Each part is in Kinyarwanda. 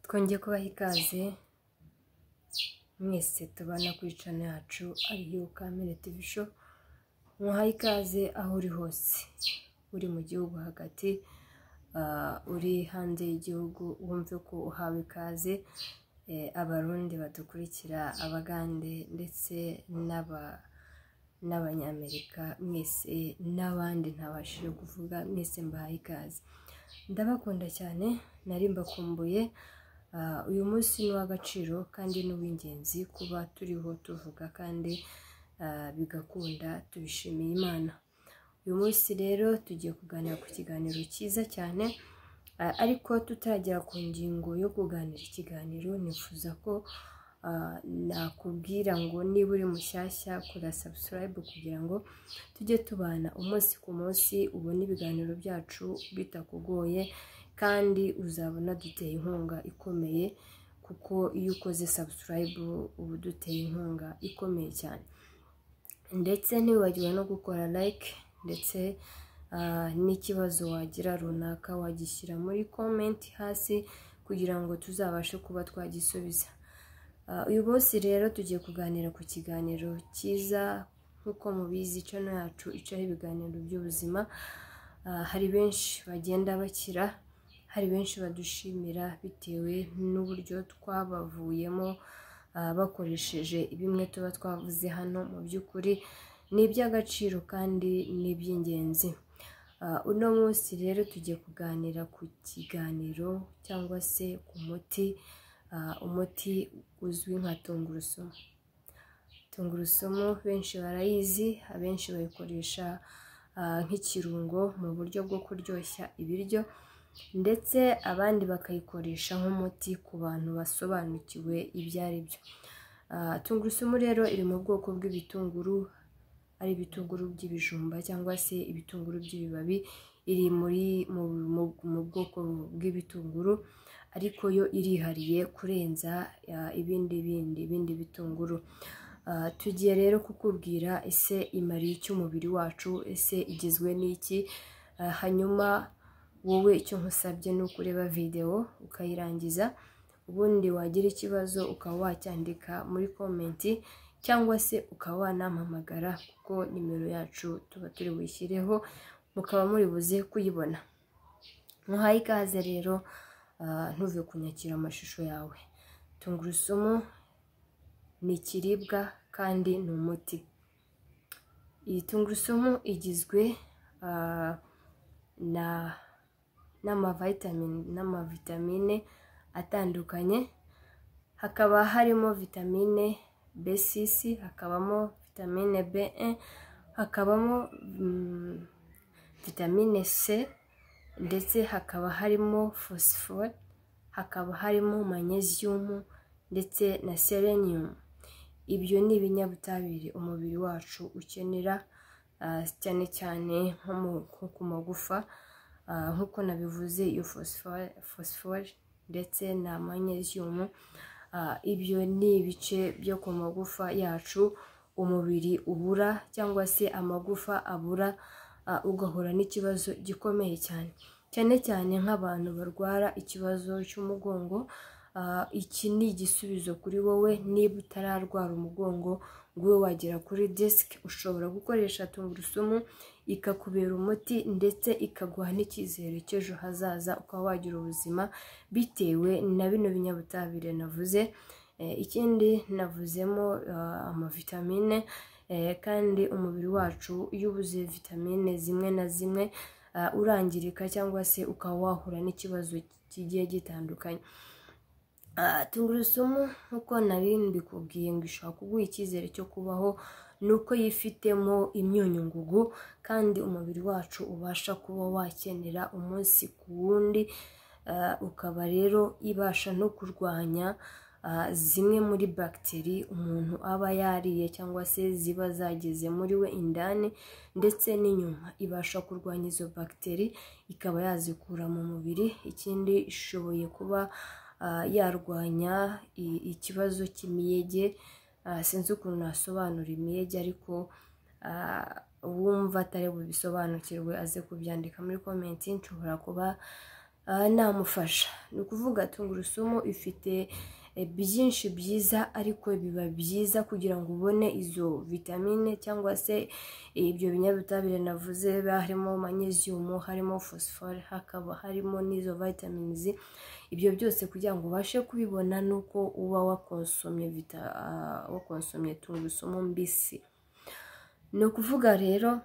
Twongeye kubaha ikaze mwese tubana kuri channel yacu ariyo Kamere TV Show. Muhaye ikaze aho uri hose, uri mu gihugu hagati, uri hanze y'igihugu, wumve ko uhawe ikaze. Abarundi badukurikira, Abagande ndetse n'Abanyamerika mwese n'abandi ntabashije kuvuga, mwese mbahaye ikaze. Ndabakunda cyane, nari mbakumbuye. Uyu munsi ni uw'agaciro kandi ni uw'ingenzi kuba turiho tuvuga kandi bigakunda, tubishimiye Imana. Uyu munsi rero tugiye kuganira ku kiganiro cyiza cyane, ariko tutaragera ku ngingo yo kuganira ikiganiro, nifuza ko nakubwira ngo niba uri mushyashya kora subscribe kugira ngo tujye tubana umunsi ku munsi, ubone ibiganiro byacu bitakugoye, kandi uzabona duteye inkunga ikomeye, kuko iyo ukoze subscribe uba uduteye inkunga ikomeye cyane. Ndetse ntiwibagirwe no gukora like, ndetse n'ikibazo wagira runaka wagishyira muri comment hasi kugira ngo tuzabashe kuba twagisubiza. Uyu munsi rero tugiye kuganira ku kiganiro cyiza. Nk'uko mubizi, channel yacu icaho ibiganiro by'ubuzima. Hari benshi bagenda bakira, hari benshi badushimira bitewe n'uburyo twabavuyemo bakoresheje bimwe tuba twavuze hano. Mu by'ukuri ni iby'agaciro kandi ni iby'ingenzi. Uno munsi rero tugiye kuganira ku kiganiro cyangwa se ku muti, umuti uzwi nka tungurusumu. Tungurusumu benshi barayizi, abenshi bayikoresha nk'ikirungo mu buryo bwo kuryoshya ibiryo, ndetse abandi bakayikoresha nk'umuti ku bantu basobanukiwe ibyo ari byo. Tungurusumu rero iri mu bwoko bw'ibitunguru, ari ibitunguru by'ibijumba cyangwa se ibitunguru by'ibibabi, iri muri mu bwoko bw'ibitunguru, ariko yo irihariye kurenza ibindi bitunguru. Tugiye rero kukubwira ese imariye iki umubiri wacu, ese igizwe n'iki. Hanyuma wowe icyo nkusabye ni ukureba video ukayirangiza, ubundi wagira ikibazo ukaba wacyandika muri comment, cyangwa se ukaba wanampamagara, kuko nimero yacu tuba turi buyishyireho, mukaba muri buze kuyibona. Muhaye ikaze rero, ntuve kunyakira amashusho yawe. Tungurusumu ni ikiribwa kandi ni umuti. Iyi tungurusumu igizwe n'amavitamine atandukanye, hakaba harimo vitamine B6, hakabamo vitamine B1, hakabamo vitamine C, ndetse hakaba harimo phosphore, hakaba harimo magnesium ndetse na selenium. Ibyo ni ibinyabutabire umubiri wacu ukenera, cyane cyane nko ku magufa, nk'uko nabivuze, iyo phosphore ndetse na magnesium, ibyo ni ibice byo ku magufa yacu umubiri ubura, cyangwa se amagufa abura, ugahura n'ikibazo gikomeye cyane, cyane cyane nk'abantu barwara ikibazo cy'umugongo. Iki ni igisubizo kuri wowe. Niba utararwara umugongo ngo ube wagera kuri disc, ushobora gukoresha tungurusumu ikakubera umuti, ndetse ikaguha n'icyizere cy'ejo hazaza, ukaba wagira ubuzima bitewe na bino binyabutabire navuze. Ikindi navuzemo amavitamine, kandi umubiri wacu iyo ubuze vitamine zimwe na zimwe urangirika, cyangwa se ukaba wahura n'ikibazo kigiye gitandukanye. Tungurusumu nk'uko nari mbikubwiye ngo ishobora kuguha icyizere cyo kubaho, ni uko yifitemo imyunyungugu kandi umubiri wacu ubasha kuba wakenera umunsi ku wundi, ukaba rero ibasha no kurwanya zimwe muri bagiteri umuntu aba yariye cyangwa se ziba zageze muri we indani ndetse n'inyuma. Ibasha kurwanya izo bagiteri ikaba yazikura mu mubiri. Ikindi ishoboye kuba yarwanya ikibazo cy'imiyege. Sinzi ukuntu nasobanura imiyege, ariko uwumva atari bubisobanukirwe aze kubyandika muri comment, nshobora kuba namufasha. Ni ukuvuga tungurusumu ifite byinshi byiza, ariko biba byiza kugira ngo ubone izo vitamine cyangwa se ibyo binyabutabire navuze, harimo magnesium, harimo phosphore, hakaba harimo n'izo vitamins. Ibyo byose kugira ngo ubashe kubibona nuko uba wakonsomye tungurusumu mbisi. Ni ukuvuga rero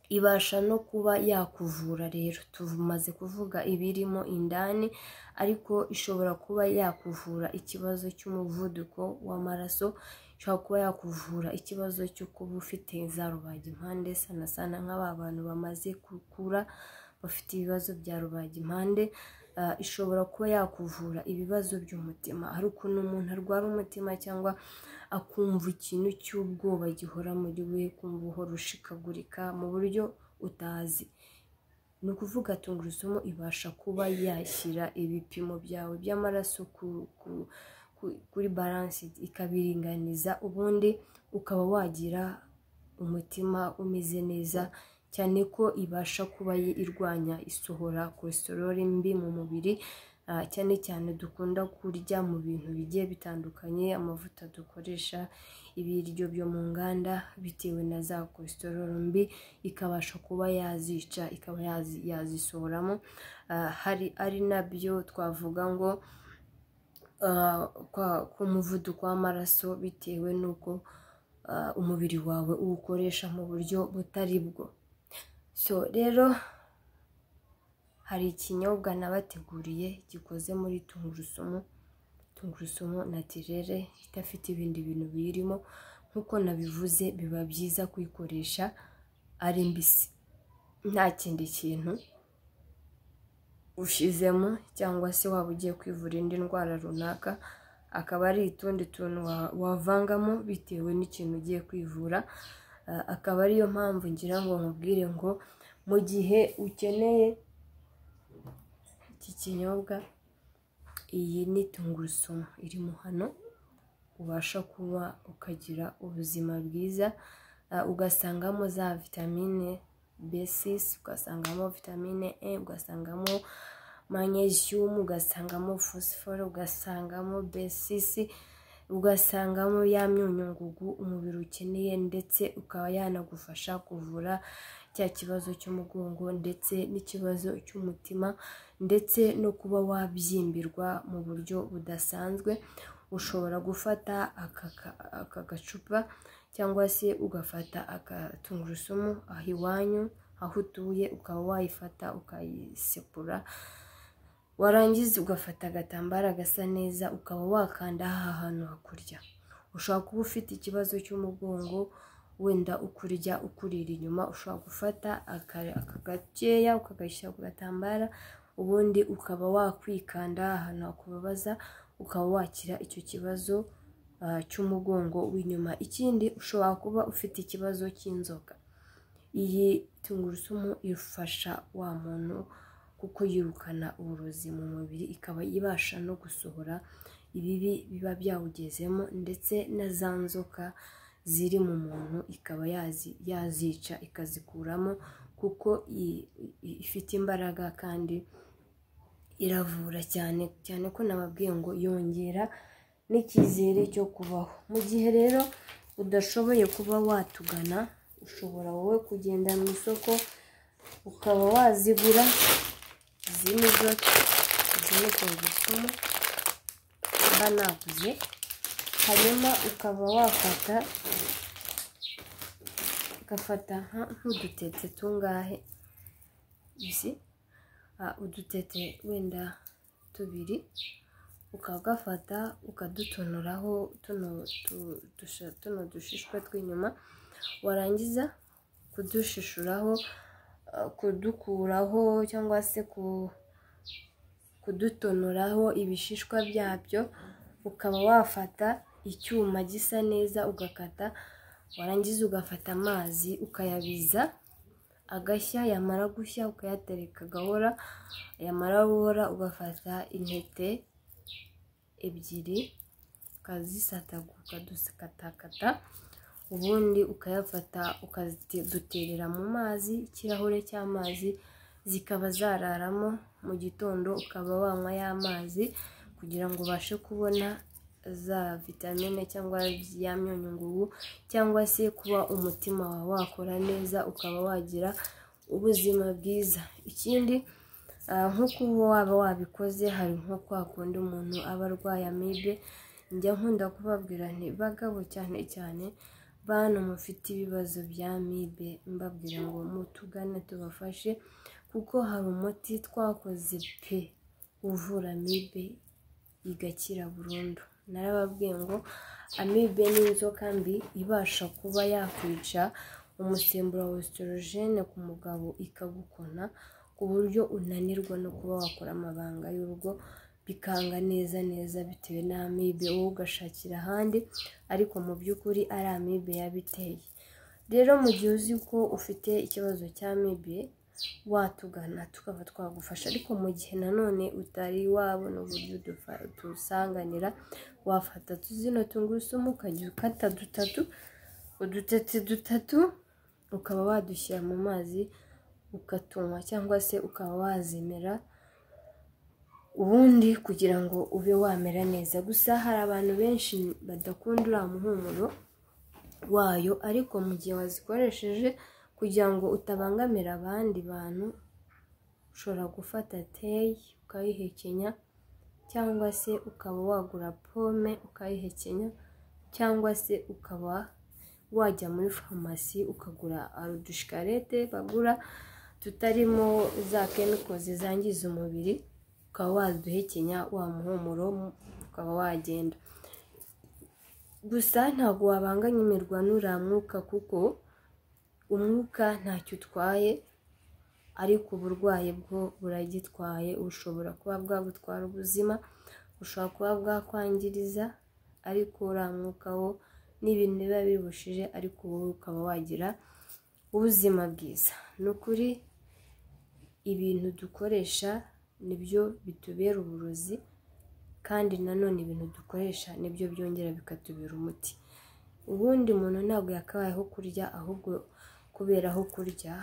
ibasha no kuba yakuvura. Rero tumaze kuvuga ibirimo indani, ariko ishobora kuba yakuvura ikibazo cy'umuvuduko w'amaraso, ishobora kuba yakuvura ikibazo cyo kuba ufite za rubagimpande, sana sana nk'aba bantu bamaze gukura bafite ibibazo bya rubagimpande. Ishobora kuba yakuvura ibibazo by'umutima. Hari ukuntu umuntu arwara umutima cyangwa akumva ikintu cy'ubwoba gihora muri we, kumva uhora ushikagurika mu buryo utazi. Ni ukuvuga tungurusumu ibasha kuba yashyira ibipimo byawe by'amaraso kuri balance, ikabiringaniza, ubundi ukaba wagira umutima umeze neza, cyane ko ibasha kuba irwanya isohora cholesterol mbi mu mubiri, cyane cyane dukunda kurya mu bintu bigiye bitandukanye, amavuta dukoresha, ibiryo byo mu nganda, bitewe na za cholesterol mbi ikabasha kuba yazica, ikaba yazisohoramo. Hari ari nabyo twavuga ngo ku muvuduko w'amaraso, bitewe n'uko umubiri wawe uwukoresha mu buryo butari bwo. So rero hari ikinyobwa nabateguriye gikoze muri tungurusumu naturelle, idafite ibindi bintu biyirimo. Nk'uko nabivuze, biba byiza kuyikoresha ari mbisi, nta kindi kintu ushizemo, cyangwa se waba ugiye kwivura indi ndwara runaka, akaba ari utundi tuntu wavangamo bitewe n'ikintu ugiye kwivura. Akaba ariyo mpamvu ngira ngo nkubwire ngo mu gihe ukeneye iki kinyobwa, iyi ni tungurusumu irimo hano, ubasha kuba ukagira ubuzima bwiza, ugasangamo za vitamine B6, ugasangamo vitamine E, ugasangamo magnesium, ugasangamo phosphore, ugasangamo B6, ugasangamo ya myunyungugu umubiri ukeneye, ndetse ukaba yanagufasha kuvura cya kibazo cy'umugongo ndetse n'ikibazo cy'umutima, ndetse no kuba wabyimbirwa mu buryo budasanzwe. Ushobora gufata aka gacupa cyangwa se ugafata aka tungurusumu aho iwanyu aho utuye, ukaba wayifata ukayisekura, warangiza ugafata agatambaro gasa neza ukaba wakanda aha hantu hakurya. Ushobora kuba ufite ikibazo cy'umugongo wenda ukurya ukurira inyuma, ushobora gufata aka gakeya ukagashyira ku gatambara, ubundi ukaba wakwikanda ahantu hakubabaza, ukaba wakira icyo kibazo cy'umugongo w'inyuma. Ikindi ushobora kuba ufite ikibazo cy'inzoka, iyi tungurusumu ifasha wa muntu kuko yirukana uburozi mu mubiri, ikaba ibasha no gusohora ibibi biba byawugezemo, ndetse na za nzoka ziri mu muntu ikaba yazica ikazikuramo, kuko ifite imbaraga kandi iravura cyane cyane ko nababwiye ngo yongera n'icyizere cyo kubaho. Mu gihe rero udashoboye kuba watugana, ushobora wowe kugenda mu isoko ukaba wazigura. Izi nizo, izi ni tungurusumu mba naguze, hanyuma ukaba wafata ugafata nk'udutete tungahe, izi udutete wenda tubiri, ukagafata ukadutonoraho tuno dushishwa tw'inyuma, warangiza kudushishuraho, kudukuraho cyangwa se kudutonoraho ibishishwa byabyo, ukaba wafata icyuma gisa neza ugakata, warangiza ugafata amazi ukayabiza agashya, yamara gushya ukayatereka agahora, yamara guhora ugafata intete ebyiri ukazisatagura ukadukatakata, ubundi ukayafata ukaduterera mu mazi, ikirahure cy'amazi zikaba zararamo, mu gitondo ukaba wanywa ya mazi kugira ngo ubashe kubona za vitamine cyangwa ya myunyungugu, cyangwa se kuba umutima wawe wakora neza, ukaba wagira ubuzima bwiza. Ikindi nk'uko waba wabikoze, hari nko kwa kundi umuntu aba arwaye amibe, njya nkunda kubabwira nti bagabo cyane cyane bantu mufite ibibazo bya amibe, mbabwira ngo mutugane tubafashe, kuko hari umuti twakoze pe uvura amibe igakira burundu. Narababwiye ngo amibe ni inzoka mbi ibasha kuba yakwica umusemburo wa oestrogene ku mugabo, ikagukona ku buryo unanirwa no kuba wakora amabanga y'urugo bikanga neza neza bitewe n'amibe, wowe ugashakira ahandi, ariko mu by'ukuri ari amibe yabiteye. Rero mu gihe uzi ko ufite ikibazo cy'amibe watugana tukaba twagufasha, ariko mu gihe nanone utari wabona uburyo tusanganira, wafata zino tungurusumu ukajya ukata dutatu, udutete dutatu, ukaba wadushyira mu mazi ukatunywa, cyangwa se ukaba wazimira ubundi kugira ngo ube wamera neza. Gusa hari abantu benshi badakunda uriya muhumuro wayo, ariko mu gihe wazikoresheje kugira ngo utabangamira abandi bantu, ushobora gufata teyi ukayihekenya, cyangwa se ukaba wagura pome ukayihekenya, cyangwa se ukaba wajya muri farumasi ukagura udushikarete bagura tutarimo za kemikozi zangiza umubiri, ukaba waduhekenya wa muhumuro ukaba wagenda. Gusa ntabwo wabangamirwa n'uriya mwuka, kuko umwuka ntacyo utwaye, ariko uburwayi bwo buragitwaye, bushobora kuba bwagutwara ubuzima, bushobora kuba bwakwangiriza, ariko uriya mwuka wo n'ibintu biba bibushije, ariko wowe ukaba wagira ubuzima bwiza. Ni ukuri ibintu dukoresha nibyo bitubera uburozi, kandi nanone ibintu dukoresha nibyo byongera bikatubera umuti. Ubundi umuntu ntabwo yakabayeho kurya, ahubwo kuberaho kurya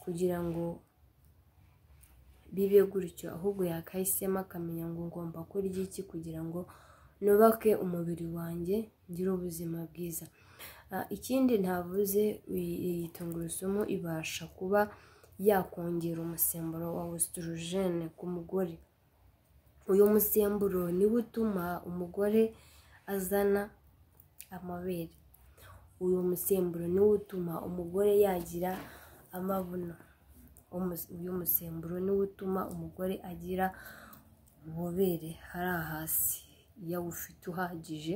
kugira ngo bibe gutyo, ahubwo yakahisemo akamenya ngo ngomba kurya iki kugira ngo nubake umubiri wanjye ngire ubuzima bwiza. Ikindi ntavuze, iyi tungurusumu ibasha kuba yakongera umusemburo wa oestrogene ku mugore. Uyu musemburo niwo utuma umugore azana amabere, uyu musemburo niwo utuma umugore yagira amabuno, uyu musemburo niwo utuma umugore agira ububobere hariya hasi. Iyo awufite uhagije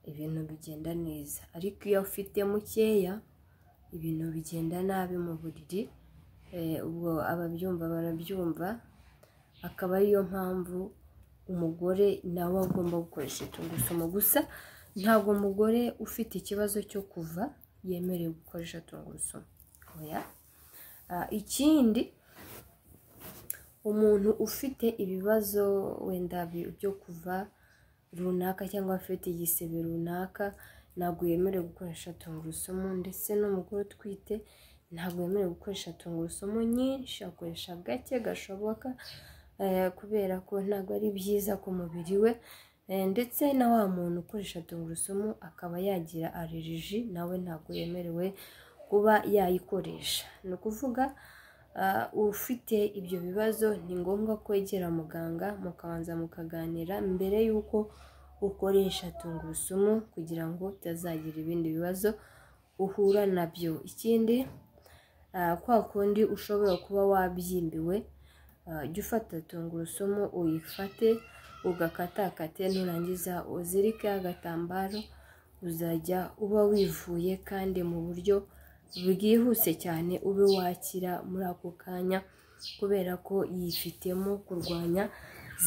ibintu bigenda neza, ariko iyo ufite mukeya ibintu bigenda nabi mu buriri. Ubwo ababyumva barabyumva, akaba ariyo mpamvu umugore nawe agomba gukoresha tungurusumu. Gusa ntabwo umugore ufite ikibazo cyo kuva yemerewe gukoresha tungurusumu, oya. Ikindi, umuntu ufite ibibazo wenda byo kuva runaka cyangwa afite igisebe runaka ntabwo yemerewe gukoresha tungurusumu, ndetse n'umugore utwite ntabwo yemerewe gukoresha tungurusumu nyinshi, akoresha gake gashoboka kubera ko ntabwo ari byiza ku mubiri we. Ndetse na wa muntu ukoresha tungurusumu akaba yagira allergie, nawe ntabwo yemerewe kuba yayikoresha. Ni ukuvuga ufite ibyo bibazo ni ngombwa kwegera muganga mukabanza mukaganira mbere y'uko ukoresha tungurusumu kugira ngo utazagira ibindi bibazo uhura nabyo. Ikindi, kwa kundi ushobora kuba wabyimbiwe, jya ufata tungurusumu uyifate ugakatakate, nurangiza uzirike agatambaro, uzajya uba wivuye kandi mu buryo bwihuse cyane, ube wakira muri ako kanya, kubera ko yifitemo kurwanya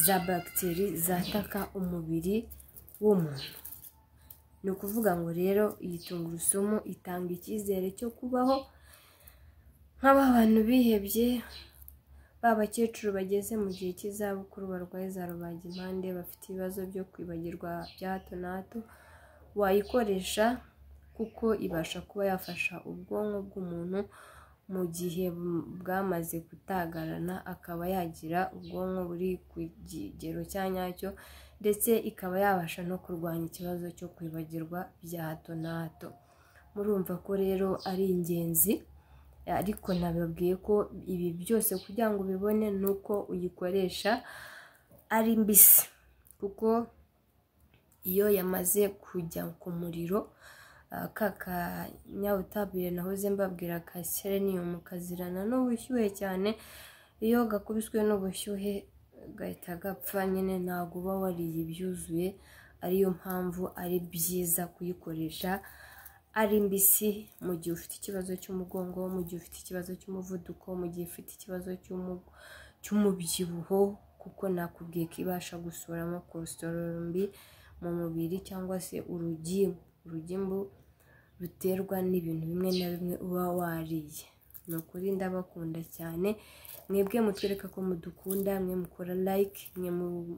za bagiteri zataka umubiri w'umuntu. Ni ukuvuga ngo rero iyi tungurusumu itanga icyizere cyo kubaho, nk'aba bantu bihebye, ba bakecuru bageze mu gihe cy'izabukuru barwaye za rubagimpande, bafite ibibazo byo kwibagirwa bya hato na hato, wayikoresha kuko ibasha kuba yafasha ubwonko bw'umuntu mu gihe bwamaze gutagarana, akaba yagira ubwonko buri ku kigero cya nyacyo, ndetse ikaba yabasha no kurwanya ikibazo cyo kwibagirwa bya hato na hato. Murumva ko rero ari ingenzi, ariko nababwiye ko ibi byose kugira ngo ubibone ni uko uyikoresha ari mbisi, kuko iyo yamaze kujya ku muriro ka kanyabutabire nahoze mbabwira ka selenium kazirana n'ubushyuhe cyane, iyo gakubiswe n'ubushyuhe gahita gapfa nyine, ntabwo uba wariye ibyuzuye. Ariyo mpamvu ari byiza kuyikoresha ari mbisi mu gihe ufite ikibazo cy'umugongo, mu gihe ufite ikibazo cy'umuvuduko, mu gihe ufite ikibazo cy'umubyibuho, kuko nakubwiye ko ibasha gusuramo cholesterol mbi mu mubiri, cyangwa se urugimbu ruterwa n'ibintu bimwe na bimwe uba wariye. Ni ukuri ndabakunda cyane, mwebwe mutwereka ko mudukunda, mwe mukora like, mwe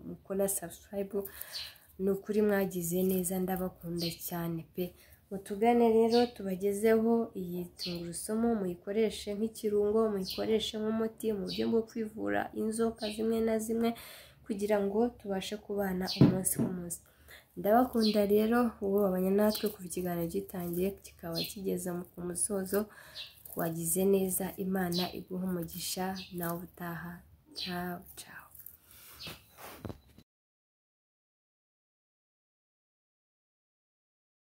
mukora subscribe, ni ukuri mwagize neza, ndabakunda cyane pe. Mutugane rero tubagezeho iyi tungurusumu, muyikoreshe nk'ikirungo, muyikoreshe nk'umuti mu buryo bwo kwivura inzoka zimwe na zimwe, kugira ngo tubashe kubana umunsi ku munsi. Ndabakunda rero, ubu babanye natwe kuva ikiganiro gitangiye kikaba kigeze ku musozo, wagize neza, Imana iguhe umugisha, nawe utaha. Ciao ciao.